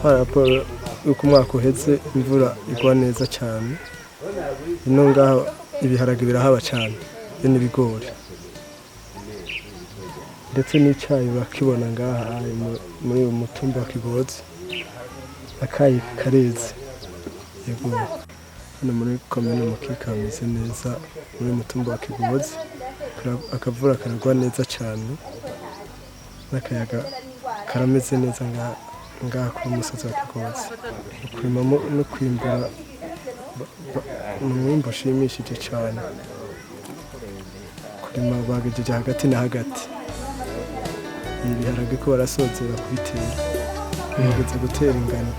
Par rapport yuko umwaka uheze imvura igwa neza cyane, ino ngaho ibiharage birahaba cyane, be n'ibigori, ndetse n'icyayi urakibona ngaha muri uyu mutumba wa Kigozi. Akayi kareze. Yego, hano muri komine Mukike hameze neza. Muri uyu mutumba wa Kigozi akavura karagwa neza cyane, n'akayaga karameze neza ngaha kuri umusozi wa Kigozi. Kurima no kwimbura ni umwimbu ushimishije cyane. Kurima bagejeje hagati na hagati, ibiharage ko barasozera kubitera, bageze gutera ingano.